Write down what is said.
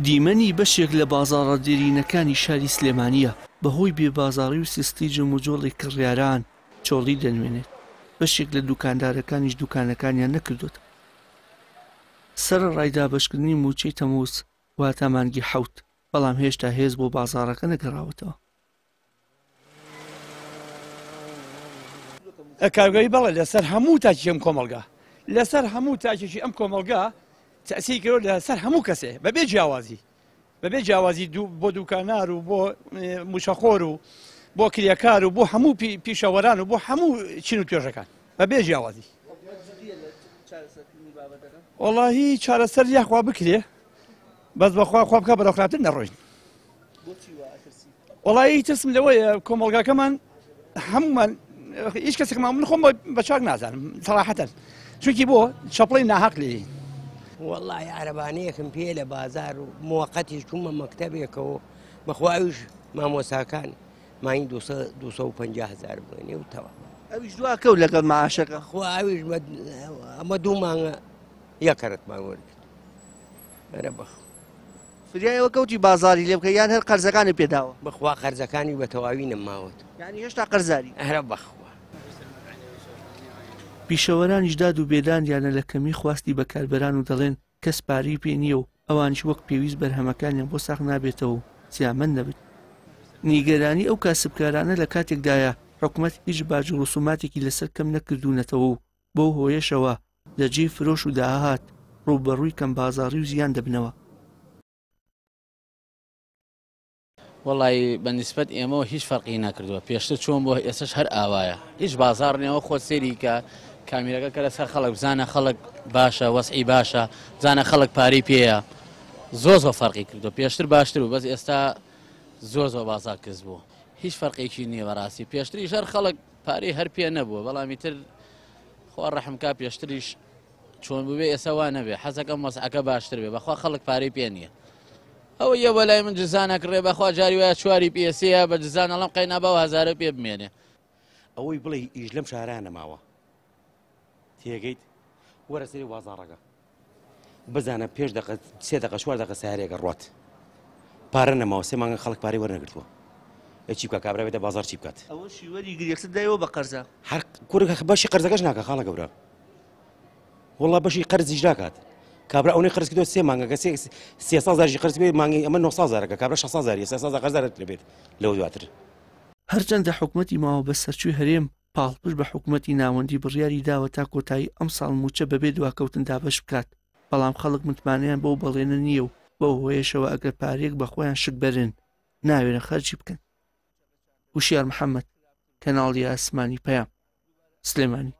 دیمەنی بەشێک لە بازاڕە دێرینەکانی شاری سلێمانییە، بەهۆی بێ بازاڕی و سستی جموجۆڵی کڕیاران چۆڵی دەنوێنێت، بەشێک لە دوکاندارەکانیش دوکانەکانیان نەکردۆتەوە. سەرەڕای دابەشکردنی مووچەی تەمووز واتە مانگی حەوت، بەڵام هێشتا هێز بۆ بازاڕەکە نەگەڕاوەتەوە. کارگەری بەڵێ لەسەر هەموو تاکی ئەم کۆمەڵگا لەسەر هەموو تاکێکی ئەم کۆمەڵگا تەسیری کردوە لەسەر هەموو کەسێ بەبێ جیاوازی بەبێ جیاوازی بۆ دوکانار و بۆ موچەخۆر و بۆ کرێکار و بۆ هەموو پیشەوەران و بۆ هەموو چین و توێژەکان بەبێ جیاوازی وەڵاهی چارەسەر یاخوا بکرێ بەس بەخوا خوا بکە بەرەو خراپتر نەڕۆین وەڵایی ترسم لەوەیە کۆمەڵگاکەمان هەمومان هیچ کەسێکمان من خۆم بە چاک نازانم سەراحەتەن چونکی بۆ چەپڵی ناهەق لێ وەڵی عربانەیەکم پێ لە بازار و موقتیش چوومە مەکتتەبێکەوە بەخوا ئەویش مامۆساکان مانگی 250 هزار بووێنێ و تەوا ئەویش دوا کەوت لەگەڵ معاشەکە خوا ئەویش ئەمە دوو مانگە یەکەرتمان وەرگرت ئەرە بەخوا فریای ئەوە کەوتی بازاری لێ بکەی یان هەر قەرزەکانی پێداوە؟ بەخوا قەرزەکانی بە تەواوی نەماوەت. یانی هێشتا قەرزاری؟ ئەرە بەخوا. پیشەوەرانیش داد و بێدانیانە لە کەمی خواستی بەکاربەران و دەڵێن کەس پارەی پێ نییە و ئەوانیش وەک پێویست بەرهەمەکانیان بۆ ساغ نابێتەوە و زیانمەند دەبن. نیگەرانی ئەو کاسبکارانە لە کاتێکدایە حکومەت هیچ باج و ڕسوماتێکی لەسەر کەم نەکردوونەتەوە و بەو هۆیەشەوە لە جێی فرۆش و داهات ڕووبەڕووی کەمبازاڕی و زیان دەبنەوە. وەڵایی بە نیسبەت ئێمەوە هیچ فەرقی نەکردووە پێشتر چۆن بووە ئێستاش هەر ئاوایە هیچ بازاڕ نییە وە خۆت سەیری کە کامیرەکە کە لەسەر خەڵک بزانە خەڵک باشە وەزعی باشە بزانە خەڵک پارەی پێیە زۆر زۆر فەرقی کردووە پێشتر باشتر بوو بەس ئێستا زۆر زۆر بازاڕ کز بوو هیچ فەرقێکی نییە بەڕاستی پێشتریش هەر خەڵک پارەی هەر پێ نەبووە بەڵام ئیتر خوا ڕەحم کا پێشتریش چۆن بووبێ ئێستا وا نەبێ حەزەکەم وەزعەکە باشتر بێ بەخوا خەڵک پارەی پێ نییە ئەوە یە بەلای من جزان ئەکڕێ بەخوا جاری وایە چواری پێ سێیە بە جزان ئەڵم قەینا باو هەزارە پێ بمێنێ. ئەوەی بڵێی ئیش لەم شارە نەماوە تێگەیت وەرە سەری بازاڕەکە بزانە پێش دەقە سێ دەقە چوار دەقە سارێکە ڕوات پارە نەماوە سێ مانگە خەڵک پارەی وەرنەگرتووە ئەی چی بکات کابرا بێتە بازاڕ چی بکات ئەوەشی وەری گری یەکسەر دایەوە بە قەرزە هەر کورە بەشی قەرزەکەش ناکە خاڵە گەورە وەڵا بەشی قەرزیش ناکات کابرا ئەونەی قەرز کردووە سێ مانگەکە سێ سێ سەد هەزاریشی قەرز بێ مانگی ئەمە نۆ سەد هەزارەکە کابرا شەش سەد هەزاریە سێ سەد هەزار قەرزارت لەبێت لەوە دواتر. هەرچەندە حکومەتی ماوەبەسەرچووی هەرێم پاڵپشت بە حکومەتی ناوەندی بڕیاری داوە تا کۆتایی ئەمساڵ مووچە بەبێ دواکەوتن دابەش بکات، بەڵام خەڵک متمانەیان بەو بەڵێنە نییە و بەو هۆیەشەوە ئەگەر پارەیەک بە خۆیان شک بەرن ناوێرن خەرجی بکەن. وشیار محەمەد، کەناڵی ئاسمانی پەیام، سلێمانی.